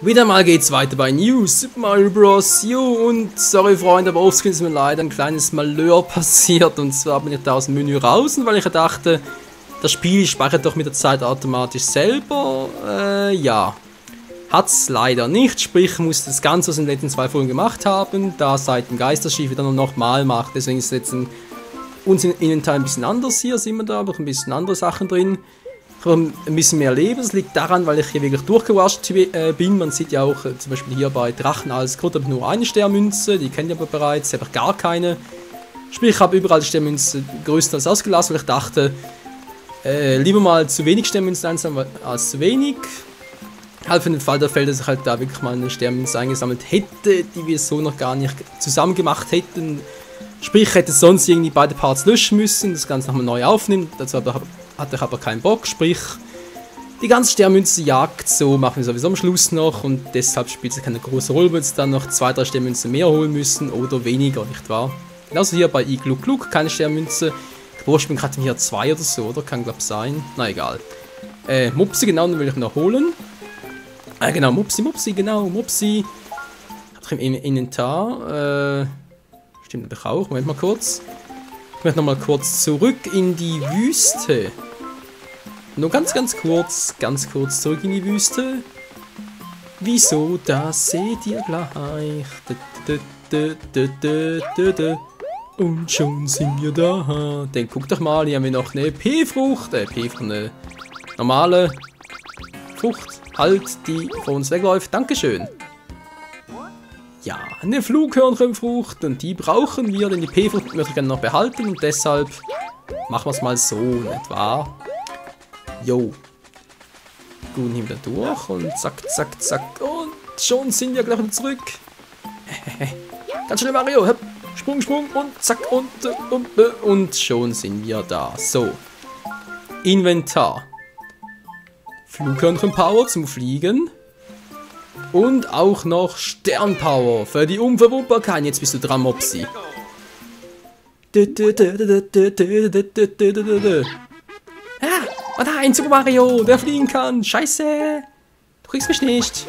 Wieder mal geht's weiter bei New Super Mario Bros. U und sorry Freunde, aber offscreen ist mir leider ein kleines Malheur passiert und zwar bin ich da aus dem Menü raus, weil ich dachte, das Spiel speichert doch mit der Zeit automatisch selber. Ja. Hat's leider nicht, sprich muss das Ganze, was in den letzten 2 Folgen gemacht haben, da seit dem Geisterschiff wieder nochmal macht, deswegen ist jetzt unser Inventar ein bisschen anders hier, sehen wir da, aber ein bisschen andere Sachen drin. Ich habe ein bisschen mehr Leben, das liegt daran, weil ich hier wirklich durchgewascht bin. Man sieht ja auch zum Beispiel hier bei Drachen als Grund habe ich nur eine Sternmünze, die kennt ihr aber bereits, habe ich gar keine. Sprich, ich habe überall die Sternmünze größtenteils ausgelassen, weil ich dachte, lieber mal zu wenig Sternmünzen einsammeln als zu wenig. Halt für den Fall der Fälle, dass ich halt da wirklich mal eine Sternmünze eingesammelt hätte, die wir so noch gar nicht zusammen gemacht hätten. Sprich, ich hätte sonst irgendwie beide Parts löschen müssen, das Ganze nochmal neu aufnehmen. Dazu hatte ich aber keinen Bock, sprich, die ganze Sternmünzenjagd, so machen wir sowieso am Schluss noch und deshalb spielt es keine große Rolle, wenn wir dann noch 2, 3 Sternmünzen mehr holen müssen oder weniger, nicht wahr? Genauso hier bei Igloo Klug, keine Sternmünze. Ich bin gerade hier 2 oder so, oder? Kann glaube sein. Na egal. Mopsi, genau, den will ich noch holen. Genau, Mopsi, genau, Mopsi. Hab ich im Inventar. Stimmt natürlich auch. Moment mal kurz. Ich möchte nochmal kurz zurück in die Wüste. Nur ganz kurz zurück in die Wüste. Wieso, das seht ihr gleich. Und schon sind wir da. Dann guck doch mal, hier haben wir noch eine P-Frucht. P-Frucht, eine normale Frucht, halt, die vor uns wegläuft. Dankeschön. Ja, eine Flughörnchenfrucht und die brauchen wir, denn die P-Frucht möchte ich gerne noch behalten und deshalb machen wir es mal so, nicht wahr? Jo. Gut, nehmen wir durch und zack und schon sind wir gleich wieder zurück. Ganz schnell Mario, hopp, Sprung und zack und schon sind wir da. So. Inventar. Flughörnchenpower zum Fliegen. Und auch noch Sternpower für die Unverwundbarkeit. Jetzt bist du dran, Mopsi. Ah, oh nein, Super Mario, der fliegen kann. Scheiße. Du kriegst mich nicht.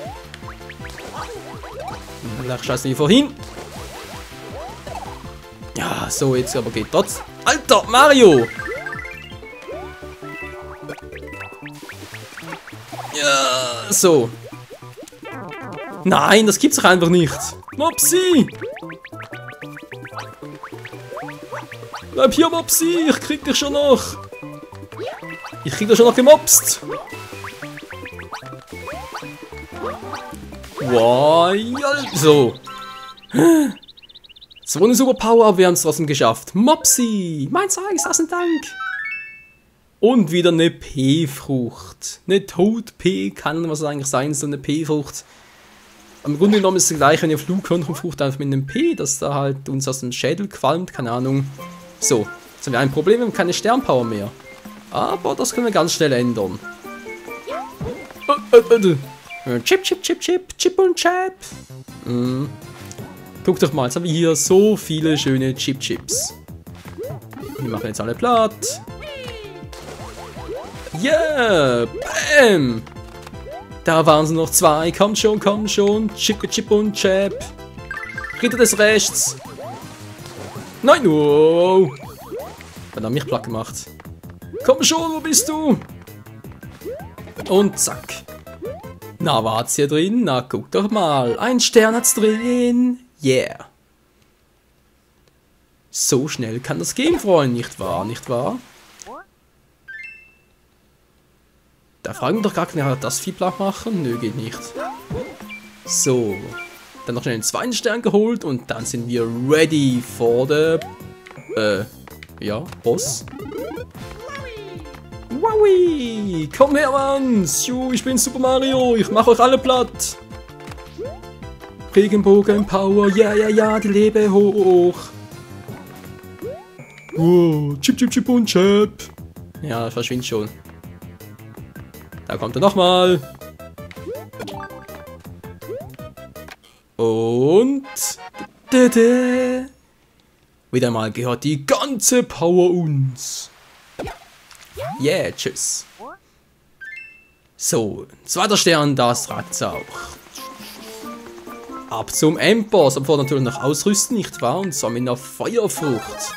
Ach, scheiße, wie vorhin. Ja, so, jetzt aber geht das. Alter, Mario. Ja, so. Nein, das gibt's doch einfach nicht. Mopsi! Bleib hier, Mopsi! Ich krieg dich schon noch! Ich krieg dich schon noch gemopst! Wow, ja, so. Das war eine super Power, aber wir haben es trotzdem geschafft. Mopsi! Mein Zeug, tausend Dank! Und wieder eine P-Frucht. Eine Toad-P kann was eigentlich sein, so eine P-Frucht. Im Grunde genommen ist es gleich eine Flughörnchenfrucht einfach mit einem P, das da halt uns aus dem Schädel qualmt, keine Ahnung. So, jetzt haben wir ein Problem, wir haben keine Sternpower mehr. Aber das können wir ganz schnell ändern. Chip und Chap. Guck doch mal, jetzt haben wir hier so viele schöne Chips. Wir machen jetzt alle platt. Yeah, bam. Da waren es noch 2. Komm schon. Chip und Chap. Ritter des Rechts. Nein, wow. Dann hat mich platt gemacht. Komm schon, wo bist du? Und zack. Na, war's hier drin? Na, guck doch mal. Ein Stern hat's drin. Yeah. So schnell kann das gehen, Freunde. Nicht wahr? Da fragen wir doch gar nicht, kann das Vieh platt machen? Nö, geht nicht. So. Dann noch schnell den 2. Stern geholt und dann sind wir ready for the... ja, Boss. Wowie! Komm her, Mann! Ich bin Super Mario, ich mach euch alle platt! Regenbogen Power, ja, die Lebe hoch! Wow, Chip und Chap! Ja, verschwindet schon. Da kommt er nochmal. Und... Wieder mal gehört die ganze Power uns. tschüss. So, 2. Stern, das reicht's auch. Ab zum Endboss. Aber vorher natürlich noch ausrüsten, nicht wahr? Und zwar mit einer Feuerfrucht.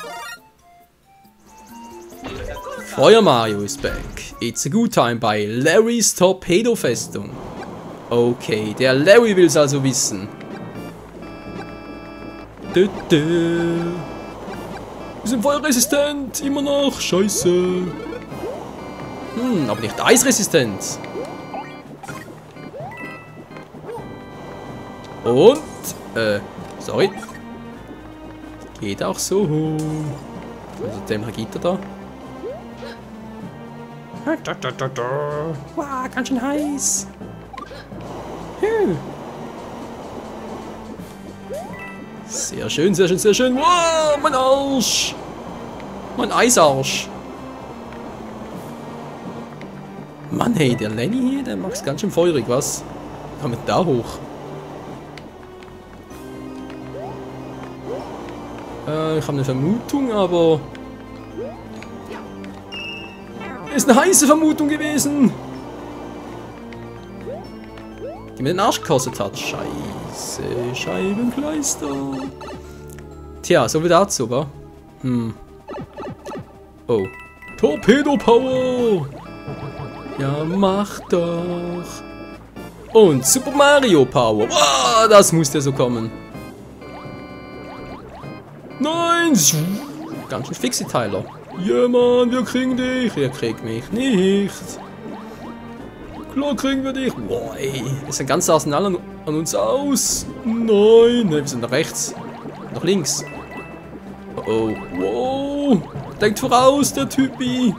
Feuer Mario is back. It's a good time bei Larrys Torpedo-Festung. Okay, der Larry will es also wissen. Wir sind feuerresistent, immer noch. Scheiße. Aber nicht eisresistent. Und, sorry. Geht auch so hoch. Also dem geht er da. Wow, ganz schön heiß. Sehr schön, sehr schön, sehr schön. Wow, mein Arsch. Mein Eisarsch. Mann, hey, der Lenny hier, der macht's ganz schön feurig, was? Kommt mit da hoch? Ich habe eine Vermutung, aber... Ist eine heiße Vermutung gewesen. Die mir den Arsch gekostet hat. Scheiße, Scheibenkleister. Tja, so wie dazu, wa? Oh. Torpedo Power! Ja, mach doch. Und Super Mario Power. Wow, das musste so kommen. Nein! Ganz schön fix, die Tyler. Ja, Mann, wir kriegen dich. Ihr kriegt mich nicht. Klar kriegen wir dich. Boah, ey. Das ist ein ganzes Arsenal an uns aus. Nein. Wir sind nach rechts. Nach links. Oh. Wow. Denkt voraus, der Typi.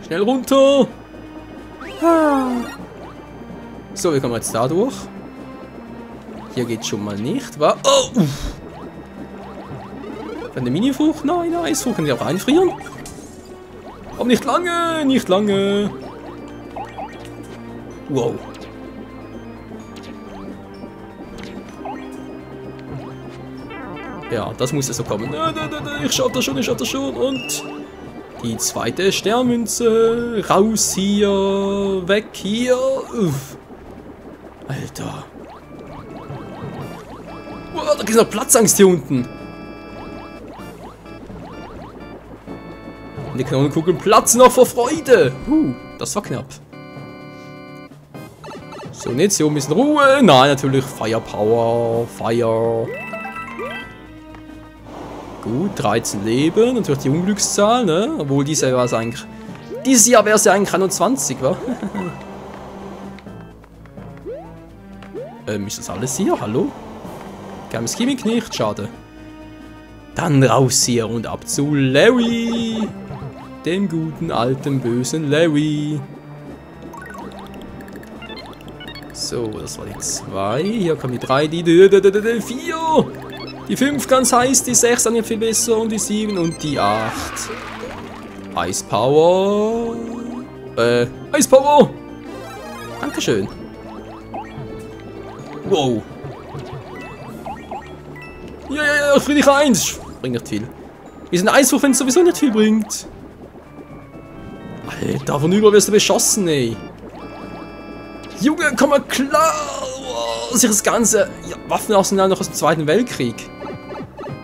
Schnell runter. So, wir kommen jetzt da durch. Hier geht's schon mal nicht. Oh. Eine Mini-Frucht? Nein, eine Eisfrucht. Kann ich auch einfrieren? Aber nicht lange, nicht lange. Wow. Ja, das muss ja so kommen. Ich schaff das schon, ich schaff das schon. Und die zweite Sternmünze. Raus hier. Weg hier. Uff. Alter. Wow, da gibt noch Platzangst hier unten. Und die Kanonenkugeln platzen noch vor Freude. Das war knapp. So, und jetzt hier oben ein bisschen Ruhe. Nein, natürlich Firepower. Fire. Gut, 13 Leben. Natürlich die Unglückszahl, ne? Obwohl dieses Jahr wäre es ja eigentlich 21, wa? Ist das alles hier? Hallo? Geiles Gimmick nicht? Schade. Dann raus hier und ab zu Larry. Dem guten, alten, bösen Larry. So, das war die 2. Hier kommen die 3, die 4. Die 5 ganz heiß, die 6 dann viel besser und die 7 und die 8. Eispower. Eispower. Dankeschön. Wow. Ja, Friedrich 1. Bringt nicht viel. Wir sind Eishoch, wenn es sowieso nicht viel bringt. Alter, von über wirst du beschossen, ey. Junge, komm mal klar. Oh, sich das ganze Waffenarsenal noch aus dem Zweiten Weltkrieg.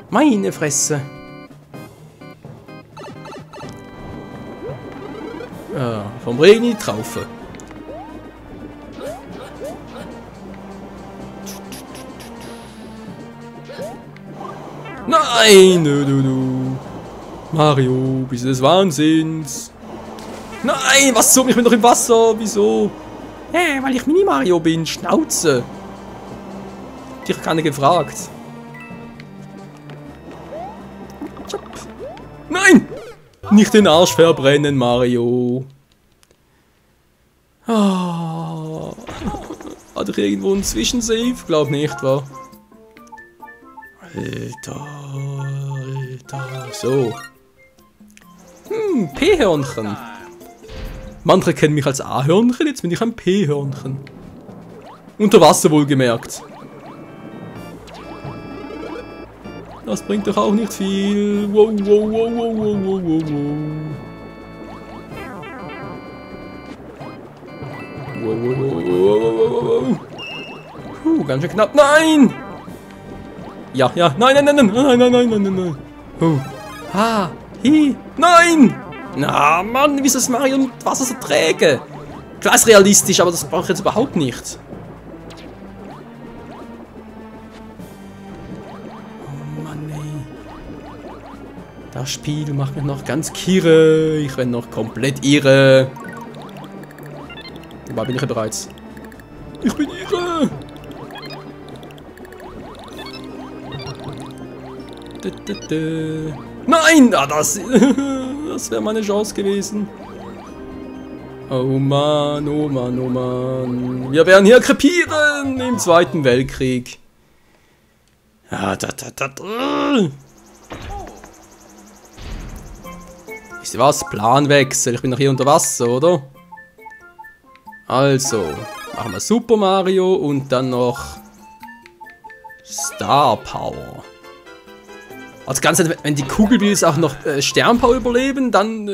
Meine Fresse. Ja, vom Regen in die Traufe. Nein, du. Mario, bist du des Wahnsinns? Nein, was zog mich noch im Wasser? Wieso? Weil ich Mini-Mario bin. Schnauze. Dich hat keiner gefragt. Nein! Nicht den Arsch verbrennen, Mario. Ah. Hat ich irgendwo einen Zwischensave? Glaub nicht, wa? Alter. So. P-Hörnchen. Manche kennen mich als A-Hörnchen, jetzt bin ich ein P-Hörnchen. Unter Wasser wohlgemerkt. Das bringt doch auch nicht viel. Wow. ganz schön knapp. Nein! Ja, ja. Nein, nein, nein, nein, nein, nein, nein, nein, nein, nein. Oh. Ha. Hi. Nein! Na, Mann, wieso ist Mario und Wasser so träge? Klar ist realistisch, aber das brauche ich jetzt überhaupt nicht. Oh Mann, ey. Das Spiel macht mich noch ganz kirre. Ich werde noch komplett irre. Wobei bin ich ja bereits. Ich bin irre! Nein! Ah, das wäre meine Chance gewesen. Oh Mann, oh Mann, oh Mann. Wir werden hier krepieren im Zweiten Weltkrieg. Ja, Wisst ihr was? Planwechsel. Ich bin noch hier unter Wasser, oder? Also, machen wir Super Mario und dann noch Star Power. Also ganz ehrlich, wenn die Kugelbills auch noch Sternpower überleben, dann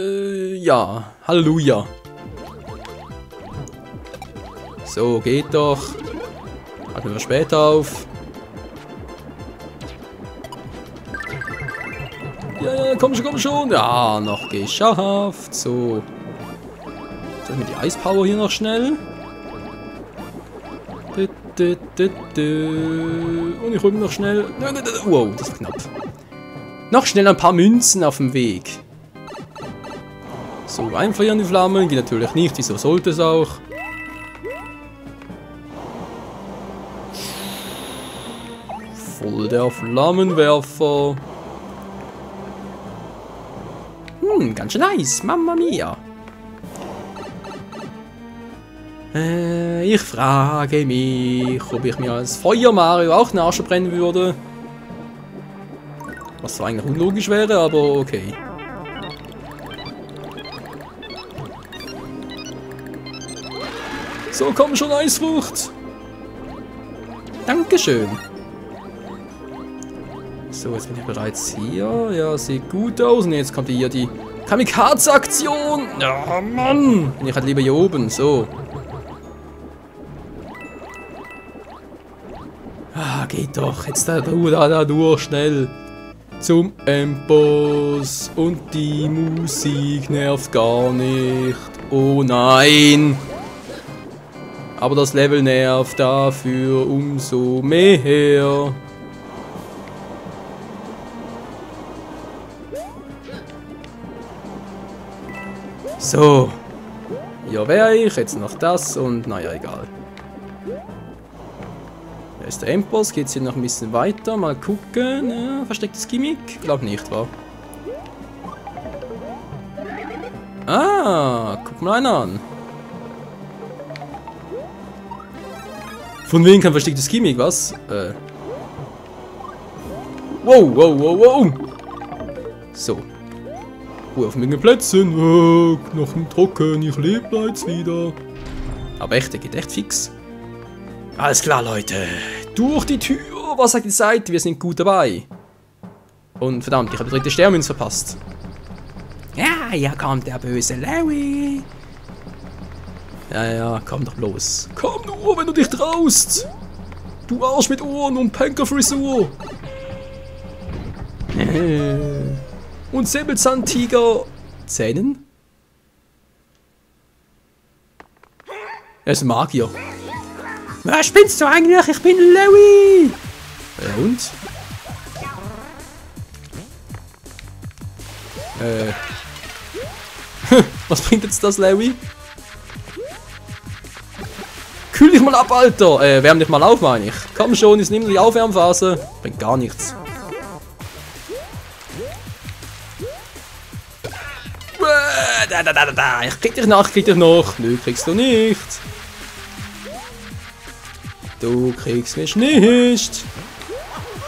ja, Halleluja. So, geht doch. Halten wir später auf. Ja, ja, komm schon. Ja, noch geschafft. So. Soll ich mir die Eispower hier noch schnell? Und ich hole mir noch schnell... Wow, das ist knapp. Noch schnell ein paar Münzen auf dem Weg. So, einfrieren die Flammen. Geht natürlich nicht. Wieso sollte es auch? Voll der Flammenwerfer. Ganz schön nice. Mamma mia. Ich frage mich, ob ich mir als Feuer Mario auch den Arsch brennen würde. Was zwar eigentlich unlogisch wäre, aber okay. So, komm schon, Eisfrucht. Dankeschön. So, jetzt bin ich bereits hier. Ja, sieht gut aus. Und jetzt kommt hier die Kamikaze-Aktion. Ja, Mann. Ich halt lieber hier oben. So. Ah, geht doch. Jetzt da durch, schnell. Zum Endboss. Und die Musik nervt gar nicht. Oh nein. Aber das Level nervt dafür umso mehr. So. Hier wäre ich. Jetzt noch das und naja, egal. Da ist der Endboss. Geht's hier noch ein bisschen weiter. Mal gucken. Ja, verstecktes Gimmick? Glaub nicht, wa? Ah, guck mal einen an. Von wem kann verstecktes Gimmick, was? Wow. So. Ruhe auf meinen Plätzen. Knochen trocken, ich lebe jetzt wieder. Aber echt, der geht echt fix. Alles klar, Leute. Durch die Tür. Was sagt die Seite? Wir sind gut dabei. Und verdammt, ich habe die dritte Sternmünze verpasst. Ja, hier kommt der böse Larry. Ja, komm doch bloß. Komm nur, wenn du dich traust. Du Arsch mit Ohren und Punkerfrisur. Und Säbelzahntiger Zähnen? Er ist ein Magier. Was spinnst du eigentlich? Ich bin Larry. Ja, und? Was bringt jetzt das, Larry? Kühl dich mal ab, Alter! Wärm dich mal auf, meine ich. Komm schon, jetzt nimm die Aufwärmphase. Bringt gar nichts. Ich krieg dich noch. Nö, kriegst du nicht. Du kriegst mich nicht.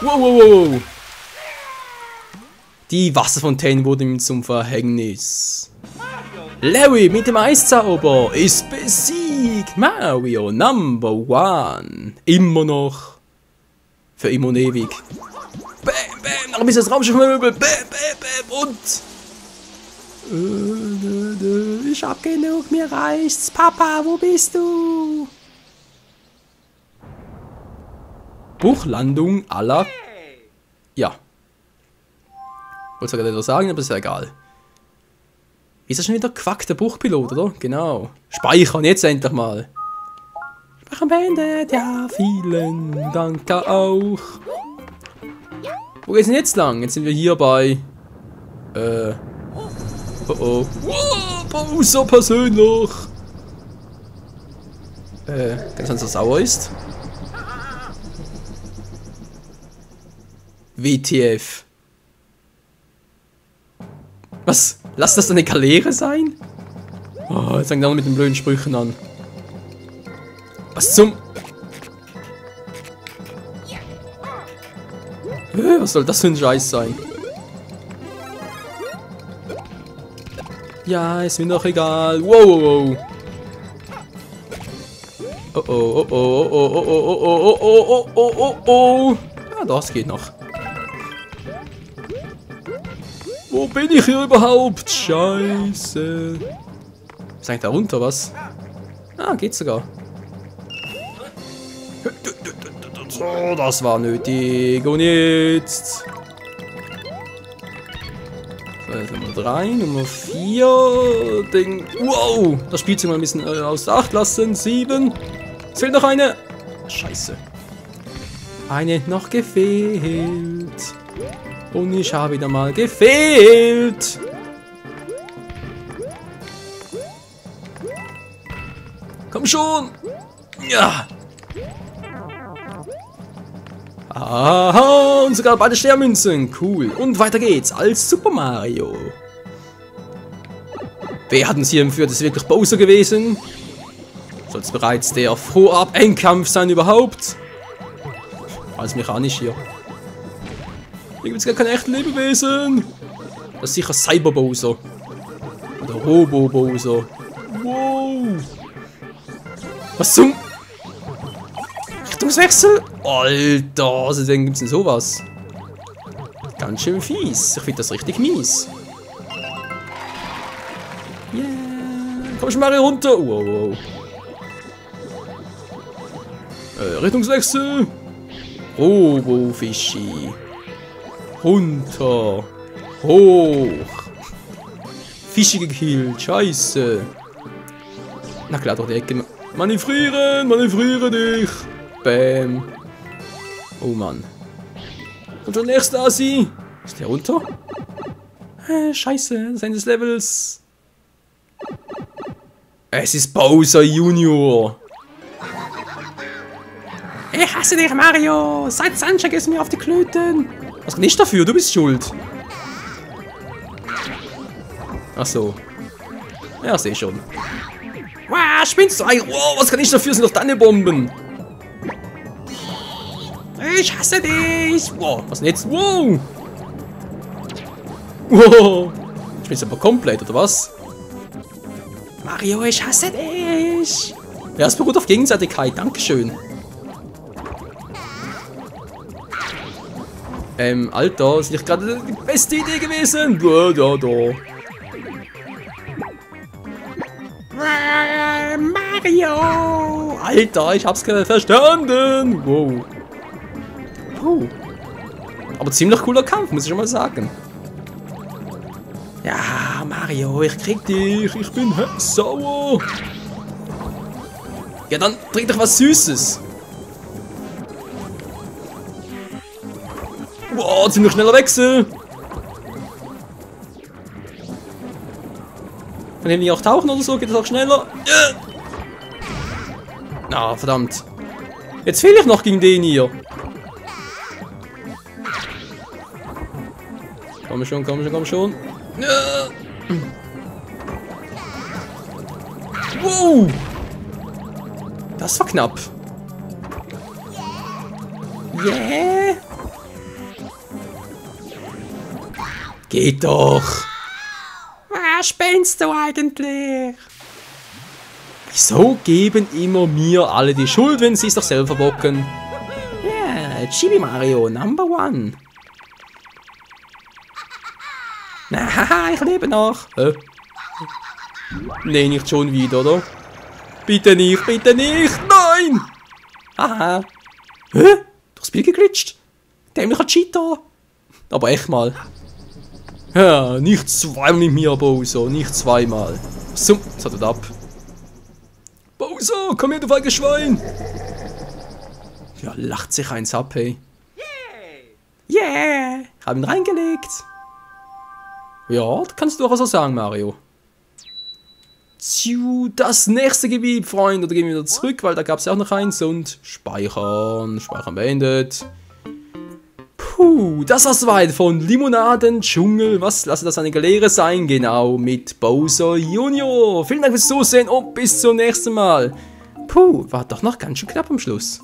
Wow. Die Wasserfontäne wurden ihm zum Verhängnis. Larry mit dem Eiszauber ist besiegt. Mario Number One. Immer noch. Für immer und ewig. Bam, bam. Noch ein bisschen das Raumschiffmöbel. Bam, bam, bam. Und... Ich hab genug, mir reicht's. Papa, wo bist du? Bruchlandung à la... Ja. Wollte sogar etwas sagen, aber ist ja egal. Ist das schon wieder Quack, der Bruchpilot, oder? Genau. Speichern, jetzt endlich mal. Speichern beendet, ja, vielen Dank auch. Wo geht's denn jetzt lang? Jetzt sind wir hier bei... Oh oh. Wow, Bowser persönlich. Ganz so sauer ist. WTF. Was? Lass das eine Galeere sein? Oh, jetzt fangen wir mit den blöden Sprüchen an. Was zum... Was soll das für ein Scheiß sein? Ja, ist mir doch egal. Wow, wow, wow. Oh oh, oh oh, oh oh, oh oh, oh oh, oh oh, oh oh. Ja, das geht noch. Wo bin ich hier überhaupt? Scheiße. Ist eigentlich da runter, was? Ah, geht sogar. So, das war nötig. Und jetzt... Nummer 3, Nummer 4, Ding. Wow, das Spielzeug mal ein bisschen außer Acht lassen. 7. Es fehlt noch eine. Scheiße. Eine noch gefehlt. Und ich habe wieder mal gefehlt. Komm schon. Ja. Aha, und sogar beide Sternmünzen. Cool. Und weiter geht's als Super Mario. Wer hat uns hier entführt? Ist wirklich Bowser gewesen? Soll es bereits der Vorab-Endkampf sein überhaupt? Alles mechanisch hier. Hier gibt es gar keine echten Lebewesen. Das ist sicher Cyber Bowser. Oder Robo Bowser. Wow. Was zum... Richtungswechsel? Alter, deswegen gibt es denn sowas? Ganz schön fies. Ich finde das richtig mies. Yeah. Komm schon mal hier runter. Wow. Richtungswechsel. Robo-Fischi. Runter. Hoch. Fischi gekillt. Scheiße. Na klar, doch die Ecke. Manövrieren. Manövriere dich. Bäm. Oh Mann. Und schon nächster Assi. Ist der runter? Scheiße. Das Ende des Levels. Es ist Bowser Junior. Ich hasse dich, Mario! Seit Sunshine gehst du mir auf die Klöten! Was kann ich dafür? Du bist schuld! Ach so. Ja, seh schon. Wow, spinnst du eigentlich? Wow, was kann ich dafür? Sind doch deine Bomben! Ich hasse dich! Wow, was denn jetzt? Wow! Wow! Spinnst du aber komplett, oder was? Mario, ich hasse dich! Ja, es beruht auf Gegenseitigkeit, dankeschön. Alter, ist nicht gerade die beste Idee gewesen. Da. Mario! Alter, ich hab's gerade verstanden. Wow. Aber ziemlich cooler Kampf, muss ich schon mal sagen. Ja, Mario, ich krieg dich. Ich bin sauer. Ja, dann trink doch was Süßes. Wow, ziemlich schneller Wechsel. Kann ich nicht auch tauchen oder so? Geht das auch schneller? Ah, verdammt. Jetzt fehle ich noch gegen den hier. Komm schon. Wow. Das war knapp. Yeah. Geht doch! Was spinnst du eigentlich? Wieso geben immer mir alle die Schuld, wenn sie es doch selber verbocken? Ja, yeah, Chibi Mario, Number 1. Na, haha, ich lebe noch. Nee, nicht schon wieder, oder? Bitte nicht, nein! Haha. Hä? Doch Spiel geglitscht. Dämlicher Cheater. Aber echt mal. Ja, nicht zweimal mit mir, Bowser. Nicht zweimal. So, was hat er ab? Bowser, komm her, du feiges Schwein. Ja, lacht sich eins ab, hey. Yeah! Ich hab ihn reingelegt. Ja, das kannst du durchaus so sagen, Mario. Das nächste Gebiet, Freunde. Da gehen wir wieder zurück, weil da gab es ja auch noch eins. Und speichern. Speichern beendet. Puh, das war's soweit von Limonaden-Dschungel. Was? Lasse das eine Lehre sein? Genau, mit Bowser Junior. Vielen Dank fürs Zusehen und bis zum nächsten Mal. Puh, war doch noch ganz schön knapp am Schluss.